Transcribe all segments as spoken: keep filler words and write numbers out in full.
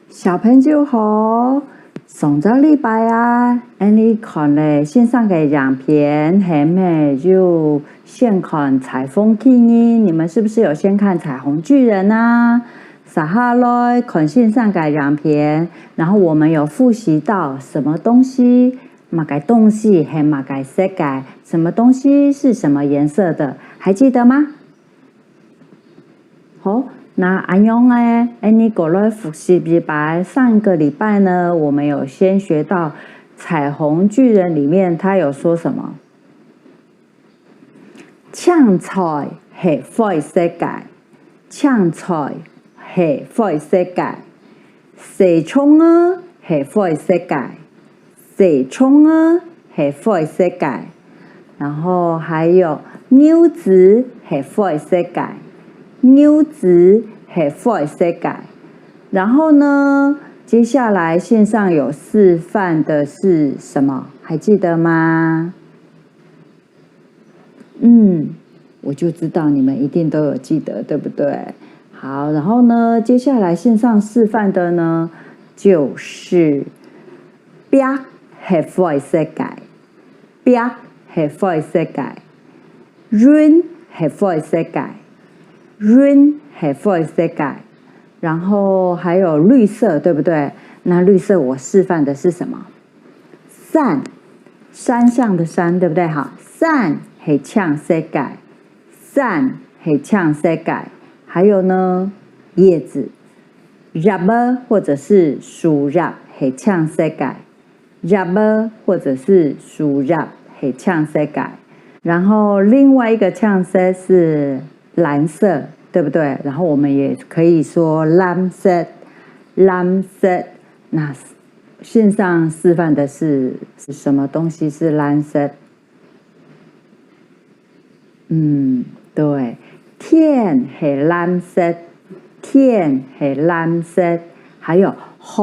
小朋友好，上隻禮拜啊，𠊎俚看了先生个影片，還有先看裁縫記呢，你們是不是有先看彩虹巨人啊？接下來看先生个影片，然後我們有複習到什麼東西，麼个東西係麼个色个，什麼東西是什麼顏色的，還記得嗎？ 好，那恁樣呢，𠊎俚過來複習一擺。上個禮拜呢，我們有先學到彩虹巨人裡面它有說什麼？青菜係灰色个，青菜係灰色个， 細蟲仔係灰色个，細蟲仔係灰色个。然後還有牛仔係灰色个，牛仔係灰色个。然後呢，接下來線上有示範的是什麼？還記得嗎？ 嗯，我就知道你們一定都有記得，對不對？好，然後呢，接下來線上示範的呢，就是壁係灰色个，壁係灰色个，雲係灰色个，雲係灰色个，然後還有綠色，對不對？那綠色我示範的是什麼？ 山，山上的山，對不對？哈，山係青色个，山係青色个。還有呢，葉子，葉仔或者是樹葉係青色个，葉仔或者是樹葉係青色个。然後另外一個青色是藍色，對不對？然後我們也可以說藍色，藍色。那 線上示範的是，是什麼東西是藍色？嗯，對，天係藍色，天係藍色，還有海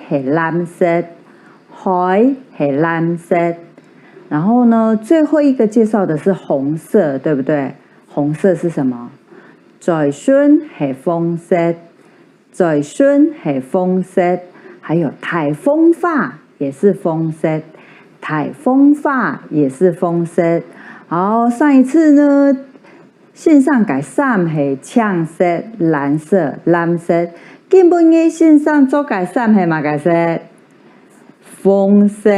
係藍色，海係藍色。然後呢，最後一個介紹的是紅色，對不對？紅色是什麼？嘴唇係紅色， 嘴唇係紅色，還有大紅花也是紅色，大紅花也是紅色。好，上一次呢，線上个衫係青色、藍色、藍色。今晡日線上著个衫係麼个色？紅色，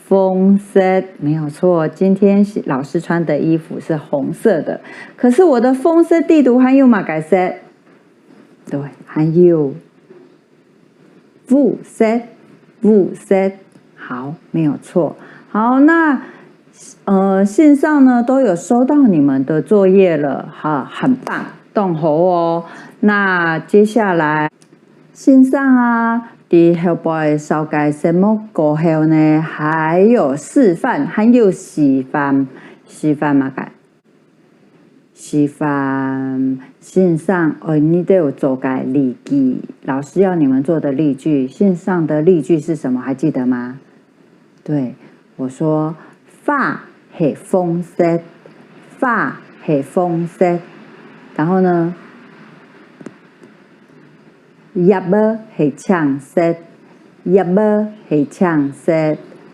紅色，沒有錯。今天是，老師穿的衣服是紅色的，可是我的紅色底肚還有麼个色？ 對，還有烏色，烏色。好，沒有錯。好，那，呃，線上呢，都有收到你們的作業了，哈，很棒，當好哦。那接下來，線上啊，在後背紹介節目過後呢，還有示範，還有示範，示範麼个？ 示範線上愛你兜做个例句，老師要你們做的例句，線上的例句是什麼？還記得嗎？對，我說，花係紅色，花係紅色。然後呢？ 葉仔係青色，葉仔係青色。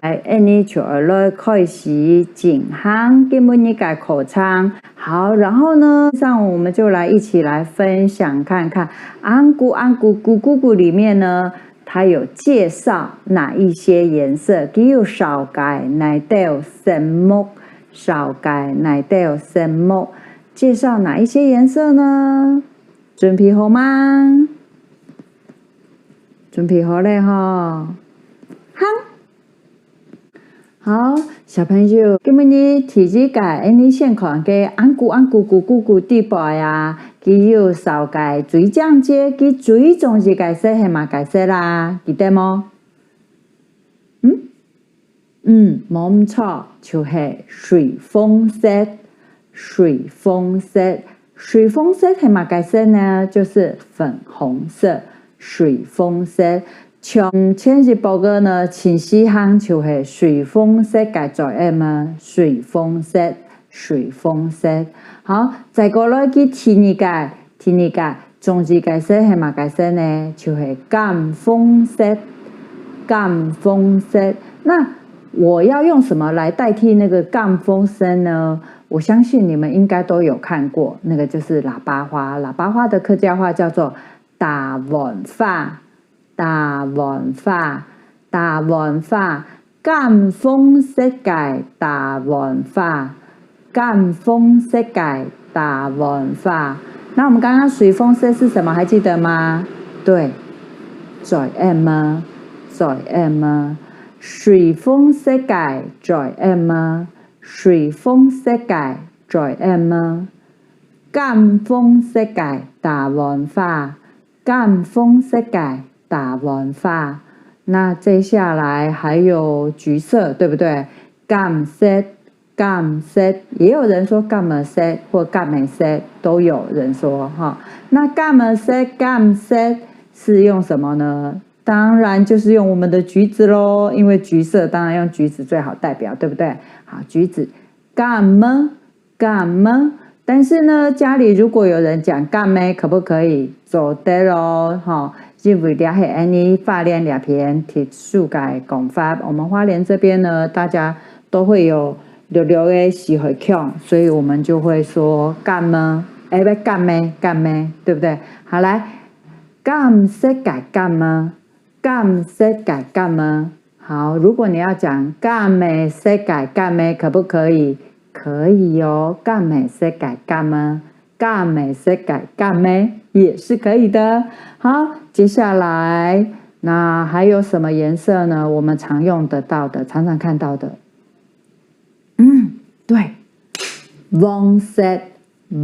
哎，恁呢就愛來開始進行今晡日个課程。好，然後呢，上我們就來一起來分享看看，紅姑紅姑姑姑姑裡面呢，它有介紹哪一些顏色，佢有紹介哪兜色目，紹介哪兜色目，介紹哪一些顏色呢？ 準備好嗎？準備好了吼。好。好，小朋友，今晡日第一个，恁呢先看个紅姑紅姑姑姑姑底背啊，佢有紹介最正个，佢最中意个色係麼个色啦？記得無？嗯？ 嗯，無毋著，就係水紅色，水紅色。水紅色係麼个色呢？就是粉紅色，水紅色。像前一駁仔呢，陳思涵就係水紅色个嘴仔嘛，水紅色，水紅色。好，再過來去第二个，第二个，中意个色係麼个色呢？就係柑紅色，柑紅色。那我要用什麼來代替那個柑紅色呢？我相信你們應該都有看過，那個就是喇叭花。喇叭花的客家話叫做大碗花，大碗花，大碗花。 柑紅色个大碗花，柑紅色个大碗花。那我們剛剛水紅色是什麼？還記得嗎？對，嘴M，嘴M，水紅色个嘴M，水紅色个嘴M，柑紅色个大碗花， 柑紅色个大碗花。那接下來還有橘色，對不對？柑色，柑色，也有人說柑仔色或柑仔色，都有人說哈。那柑仔色、柑色是用什麼呢？當然就是用我們的橘子咯，因為橘色當然用橘子最好代表，對不對？好，橘子，柑仔， 柑仔。但是呢，家裡如果有人講柑仔，可不可以？做得哦，吼，因為這係𠊎俚花蓮這片特殊个講法。我們花蓮這邊呢，大家都會有略略个時會講，所以我們就會說柑仔，哎，不，柑仔，柑仔，對不對？好，來，柑色个柑仔， 柑色个柑仔。好，如果你要講柑仔色个柑仔，可不可以？可以哦，柑仔色个柑仔，柑仔色个柑仔也是可以的。好，接下來，那還有什麼顏色呢？我們常用得到的，常常看到的。嗯，對，黃色，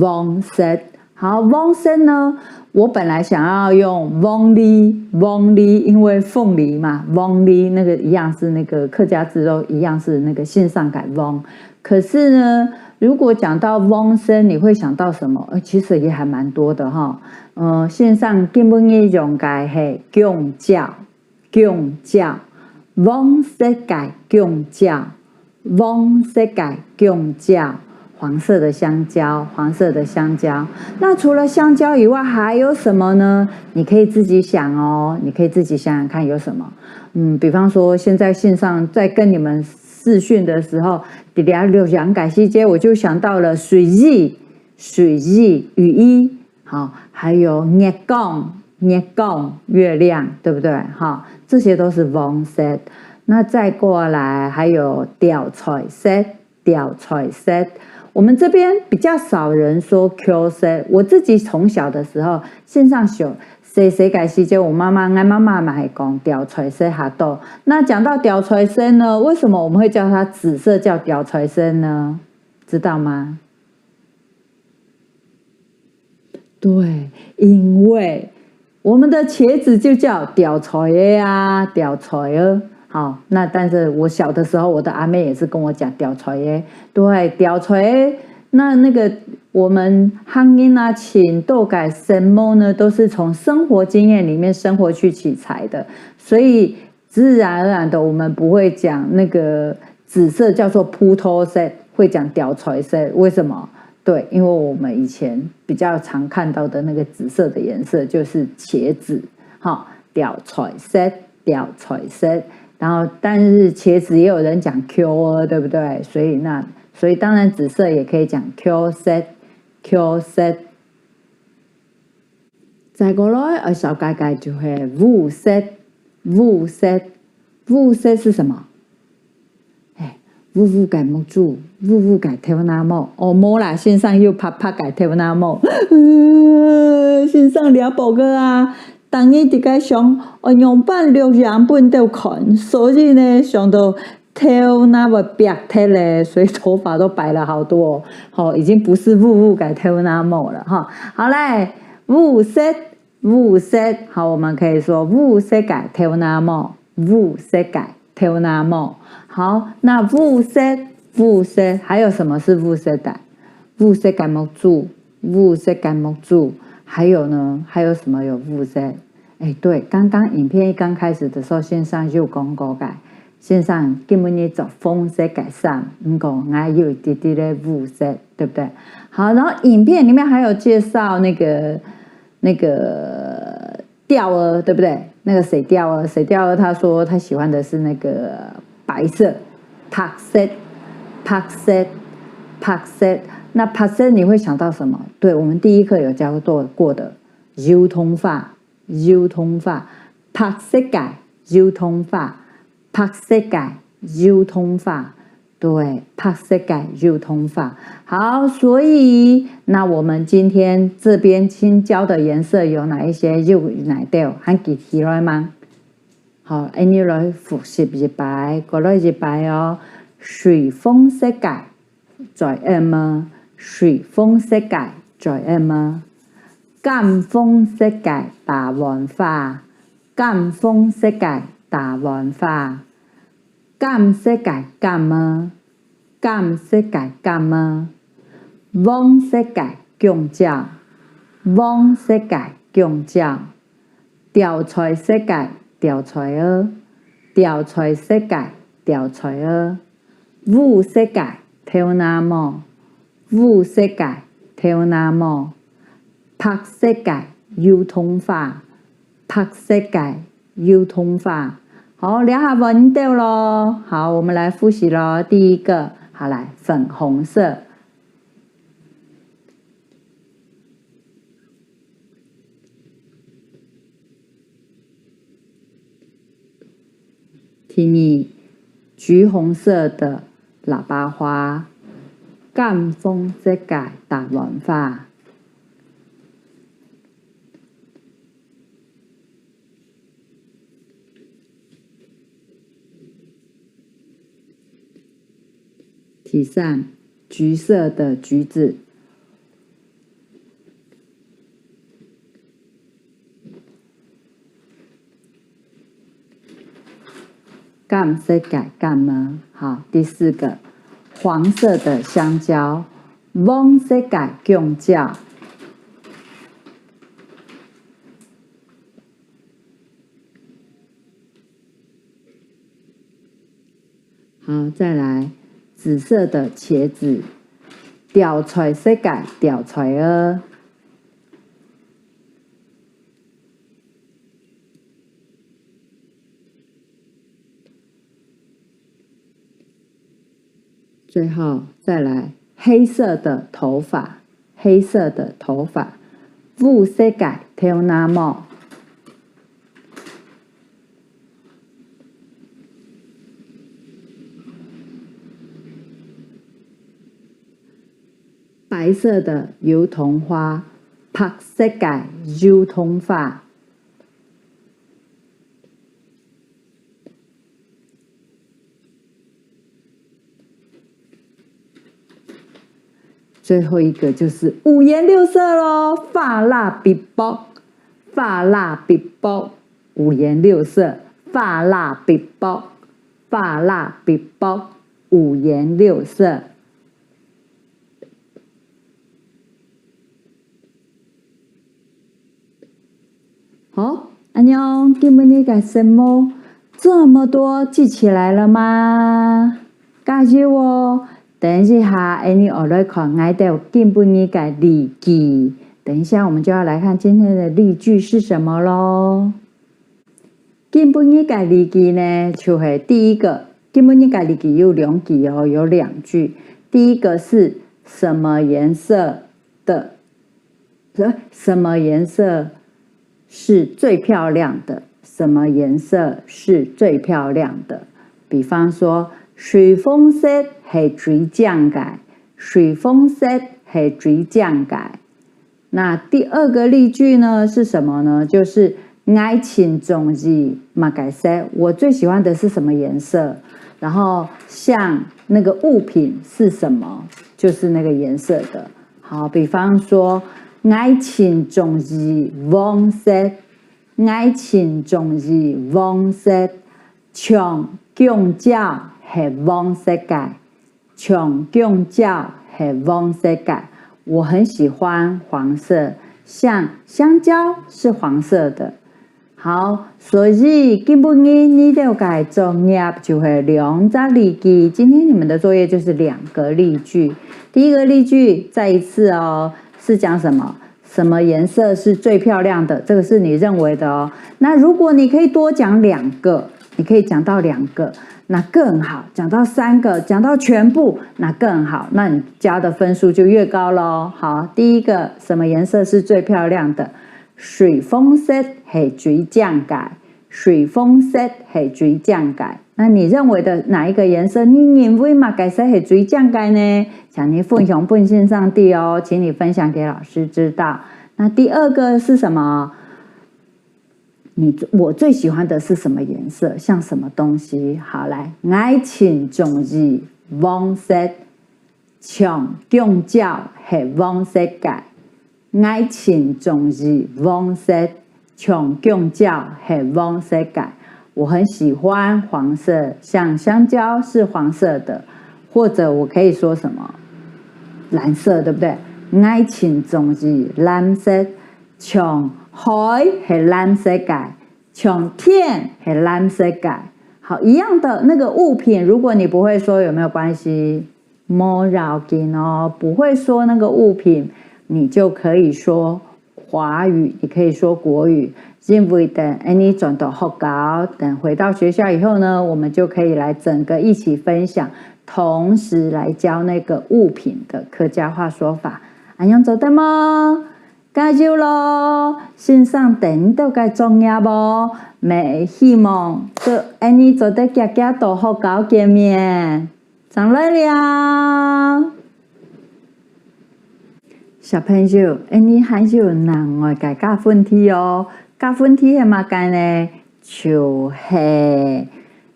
黃色。好，黃色呢，我本來想要用鳳梨，鳳梨，因為鳳梨嘛，鳳梨那個一樣是那個客家字都一樣是那個姓上改翁。可是呢，如果講到黃色，你會想到什麼？呃，其實也還蠻多的哈。呃，姓上今晡日用个係弓蕉， 弓蕉，黃色个弓蕉，黃色个弓蕉，黃色的香蕉，黃色的香蕉。那除了香蕉以外，還有什麼呢？你可以自己想哦，你可以自己想想看有什麼。嗯，比方說現在線上在跟你們視訊的時候，在這錄影个時節，我就想到了水衣，水衣，雨衣， 好，還有月光，月光，月亮，對不對？好，這些都是黃色。那再過來還有調菜色，調菜色。我們這邊比較少人說茄色。我自己從小的時候，線上學，細細个時節，我媽媽，𠊎媽媽嘛還講調菜色較多。那講到調菜色呢，為什麼我們會叫它紫色叫調菜色呢？知道嗎？ 對，因為我們的茄子就叫調菜仔啊，調菜仔。好，那但是我小的時候，我的阿妹也是跟我講調菜仔。對，調菜仔，那那個我們客人啊，盡多个色目呢，都是從生活經驗裡面生活去取材的，所以 自然而然的，我們不會講那個紫色叫做葡萄色，會講調菜色。為什麼？對，因為我們以前比較常看到的那個紫色的顏色就是茄子，哈，調菜色，調菜色。然後，但是茄子也有人講茄仔，對不對？所以那，所以當然紫色也可以講茄色，茄色。 再過來愛紹介个就係烏色，烏色，烏色是什麼？哎，烏烏个目珠，烏烏个頭那毛。哦，無啦，線上有白白个頭那毛。呃，線上尞飽个啊，逐日在該想，愛仰般錄影分你兜看，所以呢，想到 頭那會白忒咧，所以頭髮都白了好多哦。吼，已經不是烏烏个頭那毛了哈。好嘞，烏色，烏色，好，我們可以說烏色个頭那毛，烏色个頭那毛。好，那烏色，烏色，還有什麼是烏色的？烏色个目珠，烏色个目珠。還有呢？還有什麼有烏色？ 哎，對，剛剛影片一剛開始的時候，線上就有講過个，線上今晡日著紅色个衫，毋過𠊎有一滴滴个烏色，對不對？好，然後影片裡面還有介紹那個那个鳥仔，对不对？那个水鳥仔，水鳥仔他说他喜欢的是那个白色，白色，白色，白色。那白色你会想到什么？对，我们第一课有教过过的，油桐花，油桐花，白色个油桐花，白色个油桐花。对，白色个油桐花。好，所以那我们今天这边新教的颜色有哪一些？有哪兜？还记起来吗？好，恁樣来复习一擺，過來一擺哦。水紅色个嘴紅仔，水紅色个嘴紅仔，柑紅色个大碗花，柑紅色个大碗花，柑色个柑仔，柑色个柑仔，黃色个弓蕉，黃色个弓蕉，調菜色个調菜仔，調菜色个調菜仔，烏色个豆奶母，烏色个豆奶母，白色个油桐花，白色个油桐花。好，這下換你兜囉。好，我們來複習囉。第一個，好，來，粉紅色。第二，橘紅色的喇叭花，柑紅色个大碗花。 第三，橘色的橘子。柑色个柑仔，好，第四個，黃色的香蕉，黃色个弓蕉。 好，再來，紫色的茄子，調菜色个調菜仔。最後，再來，黑色的頭髮，黑色的頭髮，烏色个頭那毛。 白色的油桐花，白色个油桐花。 最後一個就是五顏六色囉，花啦嗶啵，花啦嗶啵，五顏六色，花啦嗶啵，花啦嗶啵，五顏六色。 好，恁樣，今晡日个節目這麼多記起來了嗎？加油哦！等一下，𠊎俚愛來看𠊎兜今晡日个例句。等一下，我們就要來看今天的例句是什麼囉。今晡日个例句呢，就係第一個。今晡日个例句有兩句哦，有兩句。第一個是什麼顏色的 什麼顏色是最漂亮的？什麼顏色是最漂亮的？比方說，水紅色係最靚个，水紅色係最靚个。那第二個例句呢，是什麼呢？就是𠊎盡中意麼个色，我最喜歡的是什麼顏色？然後像那個物品是什麼，就是那個顏色的。 好，比方說，𠊎盡中意黃色，𠊎盡中意黃色，像弓蕉係黃色个，像弓蕉係黃色个。我很喜歡黃色，像香蕉是黃色的。 好，所以今晡日你兜个作業就係兩隻例句。今天你們的作業就是兩個例句。第一個例句，再一次哦，是講什麼？什麼顏色是最漂亮的？這個是你認為的哦。那如果你可以多講兩個，你可以講到兩個，那更好。講到三個，講到全部，那更好。那你加的分數就越高咯。好，第一個，什麼顏色是最漂亮的？水紅色係最靚个，水紅色係最靚个。那你認為的哪一個顏色？你認為麼个色係最靚个呢？請你分享分先生知哦，請你分享給老師知道。那第二個是什麼？你我最喜歡的是什麼顏色？像什麼東西？好，來，𠊎盡中意黃色，像弓蕉係黃色个。𠊎盡中意黃色，像弓蕉係黃色个。我很喜歡黃色，像香蕉是黃色的，或者我可以說什麼？藍色，對不對？𠊎盡中意藍色，像海係藍色个，像天係藍色个。好，一樣的那個物品，如果你不會說，有沒有關係？無要緊哦，不會說那個物品，你就可以說華語，你可以說國語，因為等𠊎等轉到學校，等回到學校以後呢，我們就可以來整個一起分享，同時來教那個物品的客家話說法。恁樣做得無？加油咯！先生等到个作業哦，也希望做𠊎等做得遽遽到學校見面。 正來尞。小朋友，𠊎等還有另外个加分題哦。加分題係麼个呢？就係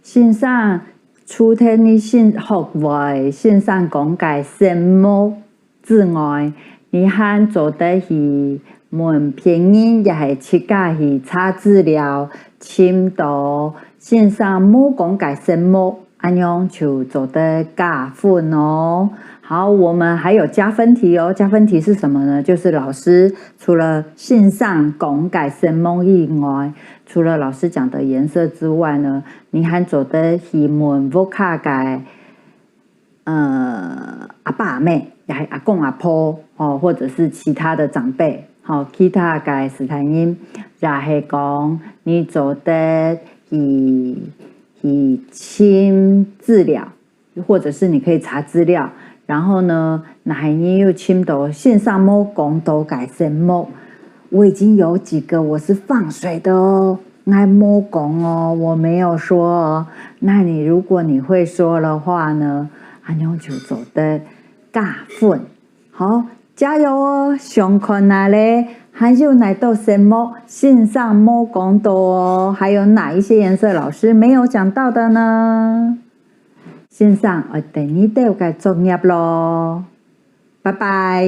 先生除忒你先學會先生講个聲母之外，你還做得去問別人，也係自家去查資料，尋到先生無講个聲母， 恁樣就做得加分哦。好，我們還有加分題哦。加分題是什麼呢？就是老師除了先生講个聲母以外，除了老師講的顏色之外呢，你還做得去問屋下个，呃，阿爸阿姆，也係阿公阿婆，哦，或者是其他的長輩，好，其他个其他人，也係講你做得去 去尋資料，或者是你可以查資料。然後呢，若係你有尋到先生無講到个聲母，我已經有幾個我是放水的哦，𠊎無講哦，我沒有說哦。那你如果你會說的話呢，恁樣就做得加分。好，加油哦！想看下咧，還有哪兜聲母先生無講到哦？還有哪一些顏色老師沒有講到的呢？先生愛等你兜个作業咯，拜拜。